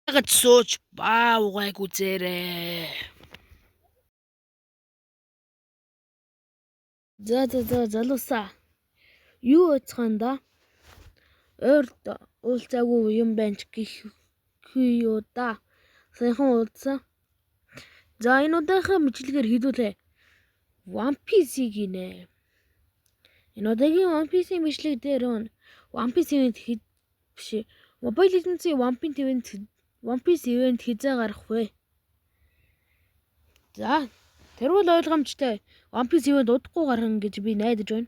Яагаад сууж баа угайг үзээрэй. За за за залуусаа. Юу байцгаана да? Ойрд уулзаагүй юм байна ч гэх юу да. Саяхан уулзсан. За, энэ удаагийнхаа бичлэгээр хэдүүлээ One Piece-ийг хийнэ. Энэ удаагийн One Piece-ийн бичлэг дээр One Piece event хэд биш, Mobile Legends-ийн One Piece event, One Piece event хэзээ гарах вэ? За, тэр бол ойлгомжтой. One Piece event удахгүй гарна гэж би найдаж байна.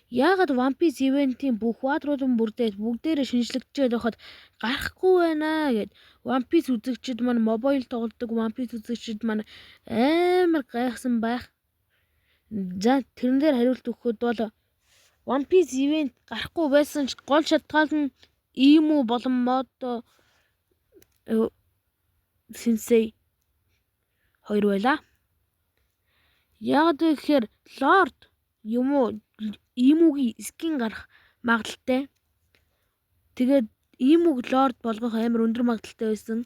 Яагаад One Piece event-ийн бүх баатрууд бүрдээ бүгдээрээ шинэчлэгдчихэд байхад гарахгүй байна гэд One Piece үзэгчид маань, mobile тоглодог One Piece үзэгчид маань амар гайхсан байх. За, тэрэн дээр хариулт өгөхөд бол One Piece event гарахгүй байсан ч гол шалтгаан нь Imu болон Модо Sensei хоёр байлаа. Яг вэ гэхээр Lord юм уу, Imu-гийн skin гарах магадлалтай. Тэгээд Imu-г Lord болгох амар өндөр магадлалтай байсан.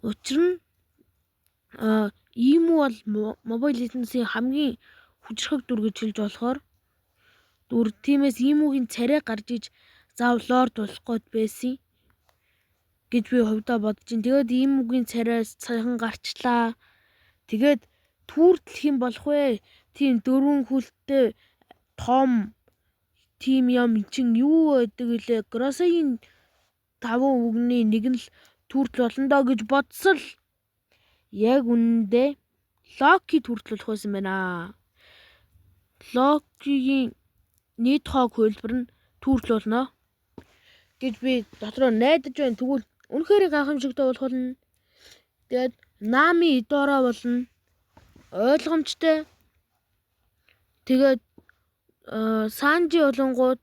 Учир нь Imu бол Mobile Legends-ийн хамгийн хүчрхэг дүр гэж хэлж болохоор дүр. Тиймээс Imu-гийн царай гарч иж заавал Lord болох гээд байсан гэж би хувьдаа бодож байна. Тэгээд Imu-гийн царай саяхан гарчлаа. Тэгээд turtle хэн болох вэ? Тийм дөрвөн хөлтэй том тийм юм чин юу байдаг вүлээ? Гросегийн таван үгний нэг нь л turtle болно доо гэж бодсон л яг үнэндээ Локи turtle болох байсан байна. Локигийн Nidhogg хувилбар нь turtle болно гэж би дотроо найдаж байна. Тэгвэл үнэхээр гайхамшигтай болох болно. Тэгээд Нами Эдора болно. Ойлгомжтой. Тэгээд Санжи болонгууд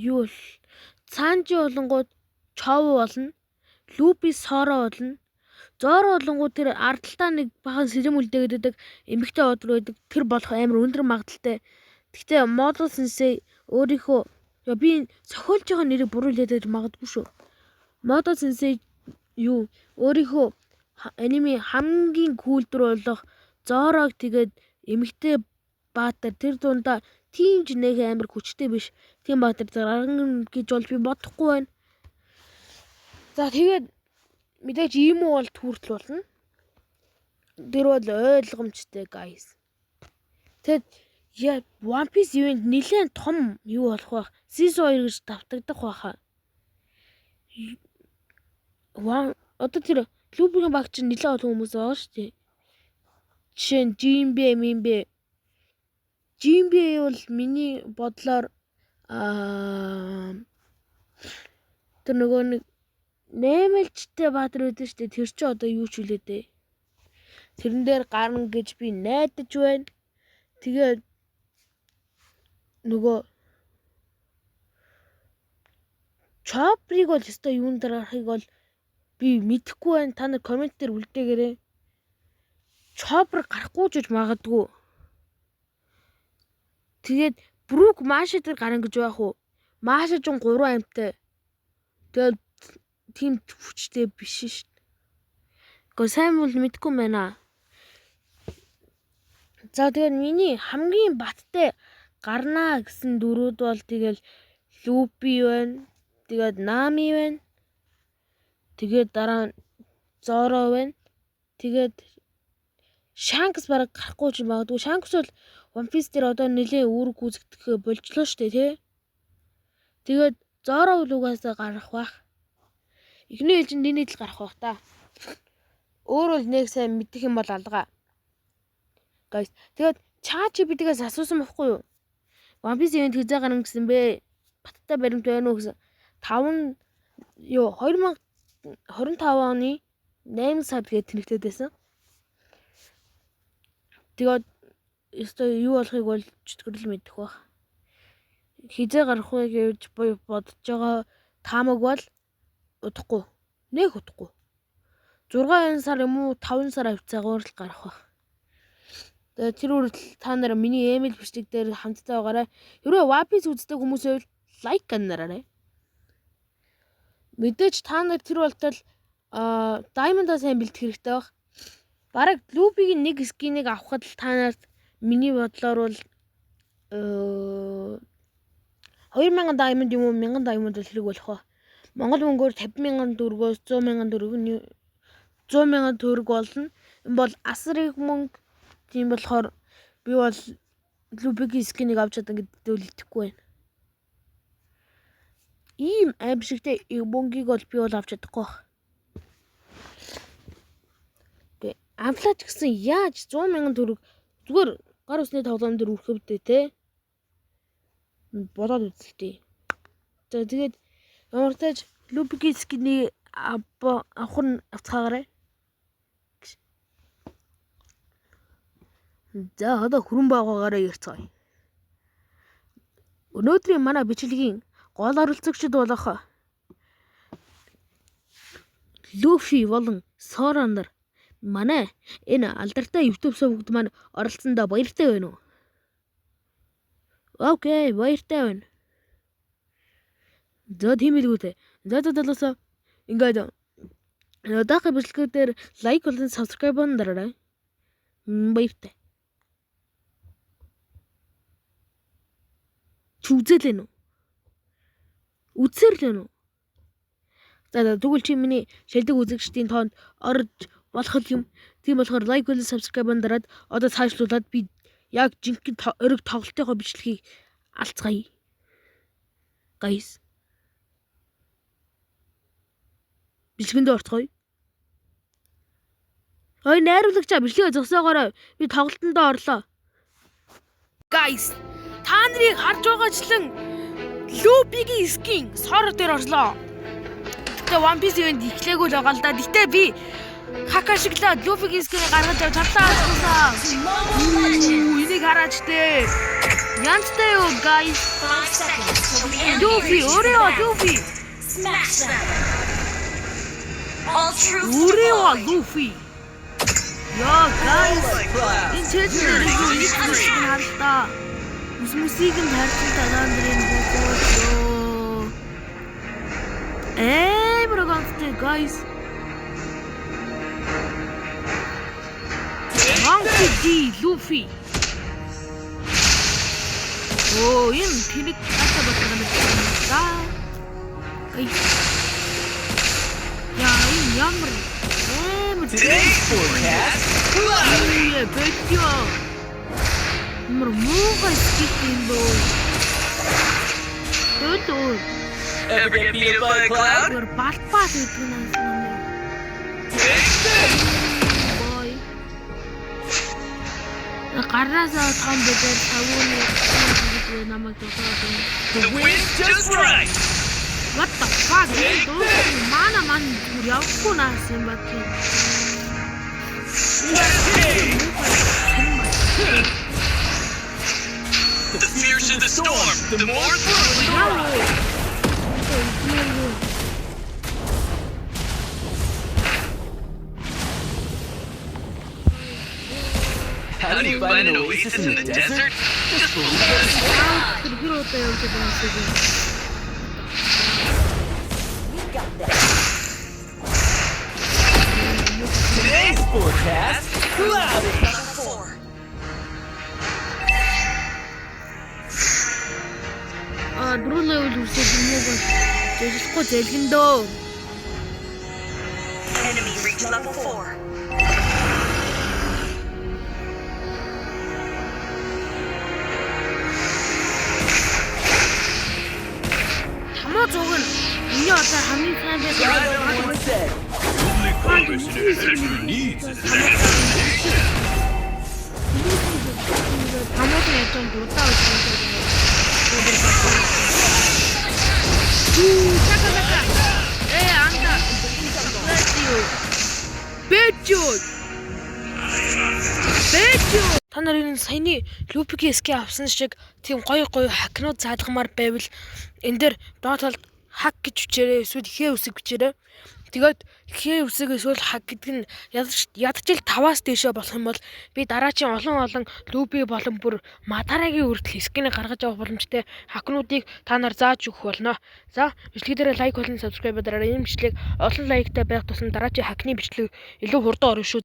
юу бол Санжи болонгууд Чов болно. Лупи Соро болно. Зоро болонгууд тэр ардталтаа нэг бахан сэрэм үлдээгээд байдаг эмэгтэй баатар байдаг. Тэр болох амар өндөр магадлалтай. Гэхдээ Модо Сенсей өөрийнхөө, яа, би зохиолж байгаа нэрийг буруу хэлээд байж магадгүй шүү. Модо Сенсей юу өөрийнхөө аниме хамгийн cool дүр болох Зорог, тэгээд эмэгтэй баатар тэр дундаа тийм ч нэг амар хүчтэй биш. Тийм баатар гаргана гэж бол би бодохгүй байна. За, тэгээд мэдээж Imu бол turtle болно. Тэр бол ойлгомжтой, guys. Тэгээд яа, One Piece event нэлээд том юу болох байх. Season 2 гэж давтагдах байхаа. One одоо тэр Лупигийн баг чинь нэлээд олон хүмүүс байгаа шүү дээ. Жишээ нь Жимбэ, Мимбэ. Жимбэ бол миний бодлоор тэр нөгөө нэг наймалчтай баатар байдаг шүү дээ. Тэр чинь одоо юу ч үлээ дээ. Тэрэн дээр гарна гэж би найдаж байна. Тэгээд нөгөө Чопрыг бол өстой юун дээр гарахыг бол би мэдэхгүй байна. Та нар comment дээр үлдээгээрэй. Чопр гарахгүй ч гэж магадгүй. Тэгээд Брук Маша дээр гарна гэж байх уу? Маша ч 3 амьтай. Тэгээд тийм хүчтэй биш шүү дээ. Гэхдээ сайн бол мэдэхгүй байна. За, тэгээд миний хамгийн баттай гарнаа гэсэн дүрүүд бол тэгэл Лупи байна. Тэгээд Нами байна. Тэгээд дараа нь Зоро байна. Тэгээд Шанкс бараг гарахгүй ч магадгүй. Шанкс бол One Piece дээр одоо нэлээд үүрэг гүйцэтгэх болжлоо шүү дээ, тий. Тэгээд Зоро бол угаасаа гарах байх. Эхний ээлжинд энэ л гарах байх та. Өөр бол нэг сайн мэдэх юм бол алгаа. Guys, тэгээд ChatGPT-гээс асуусан байхгүй юу? One Piece event хэзээ гарна гэсэн бэ? Баттай баримт байна уу гэсэн. 5 юу 2025 оны 8 сард гээд тэнэгтээд байсан. Тэгээд ёстой юу болохыг бол чөтгөрл мэдэх байх. Хэзээ гарах вэ гэж бодож байгаа таамаг бол удахгүй. Нэг удахгүй. 6 сар юм уу, 5 сар хавцаагаар л гарах байх. Тэгээд тэр хүртэл та нар миний эмэйл бичлэг дээр хамтдаа байгаарай. Хэрвээ One Piece үздэг хүмүүс байвал like дараарай. Мэдээж та нар тэр болтол Diamond-аа сайн бэлдэх хэрэгтэй байх. Бараг Luffy-гийн нэг skin ийг авахад л та нарт миний бодлоор бол 2000 diamond юм уу, 1000 diamond бол хэрэг болох ба. Монгол мөнгөөр 50,000 төгрөгөөс 100,000 төгрөг, 100,000 төгрөг болно. Энэ бол асар их мөнгө. Тийм болохоор би бол Luffy-гийн skin ийг авч чадсан гэдэгт үл итгэхгүй байна. Ийм аимшигтэй мөнгийг бол би бол авч чадахгүй байх. Гэ авлаач гэсэн яаж 100,000 төгрөг зүгээр гар усны тоглоом дээр үрэх өвдөө те. Бодоод үзэлтэй. За, тэгээд ямар тач Luffy-гийн skin ийг авах нь авцгаагаарай. За, одоо хүрэн байгаагаараа ярьцгаая. Өнөөдрийн манай бичлэгийн гол оролцогчид болох Luffy болон Сора нар манай энэ алдартай YouTube сувагт маань оролцсондоо баяртай байна уу? Okay, баяртай байна. За, тийм л үү. За за залуусаа, ингээд дараагийн бичлэгүүдээр like болон subscribe дараарай. Баяртай. Чи үзээлээ нүү? Үзсээр л байна уу? За за, тэгвэл чи миний шилдэг үзэгчдийн тоонд орж болох юм. Тийм болохоор like болон subscribe дараад одоо цаашлуулад би яг жинхэнэ ориг тоглолтынхоо бичлэгийг алцгаая. Guys. Бичлэгэндээ орцгоё. Ой, найруулагчаа, бичлэгээ зогсоогоорой. Би тоглолтондоо орлоо. Guys, та нарыг харж байгаачлан Luffy-гийн skin Соро дээр орлоо. Гэтэ One Piece event эхлээгүй л байгаа л да. Гэтэ би hack ашиглаад Luffy-гийн skin гаргаж авч чадлаа асуусан. Энийг хараач те. Янзтай юу, guys? Luffy, өөрөө Luffy. Smash them. All troops Өөрөө deployed. Luffy. Яа, guys. Энэ чэйжнэр юу нэг зүйл харалтаа. Ус мөсийг нь харсан та нарын богоо. Амар ганцтай, guys. Monkey D. Luffy. Оо, энэ тэнэг хатаа батгаа юм да. Guys. Яа, энэ ямар амар Today's forecast, cloudy. Үе, бэтё. Ямар муухай skin юм бөө. Өөдөө. Ever get beat up by a cloud? Зүгээр балбал гэдэг нь намайг. Take this! Бой. Гараасаа том бэдэр тавууны гэдэг намайг дуудаад байна. The wind's just right. What the fuck? Энэ дуусан мана ман зүгээр явахгүй наас юм ба тий. Cascade! Муухай. The fiercer the storm, the more thrilling the Яа. ride. Юу. How do you find an oasis in the desert? Just believe it. Тэр хэр удаа явж байгаа юм шиг. We got this. Today's forecast, cloudy. Level 4. А, дөрөв level хүрсээд юм уу бол зэлэхгүй зэлгэндөө. Enemy reached level 4. Тамуу зуг нь миний одоо хамгийн сайн байсан. Only purpose an adventure needs is determination. Тамууд нь яаж юм дуудаа үзсэн юм. Чака чака. Э, анда. Бэчүү. Бэчүү. Бэчүү. Та нар энэ саяны Luffy-гийн skin авсан шиг тийм гоё гоё hack нууд заалгамаар байвал энэ дээр доод талд hack гэж бичээрэй, эсвэл ихээ үсэг бичээрэй. Тэгээд KFC-г эсвэл hack гэдэг нь ядаж л 5-аас дээшээ болох юм бол би дараачийн олон олон Лүфи болон бүр Мадарагийн хүртэл skin ээ гаргаж авах боломжтой hack нуудыг та нар зааж өгөх болно. За, бичлэг дээр like болон subscribe дараарай. Энэ бичлэг олон like тай байх тусам дараачийн hack ны бичлэг илүү хурдан орно шүү.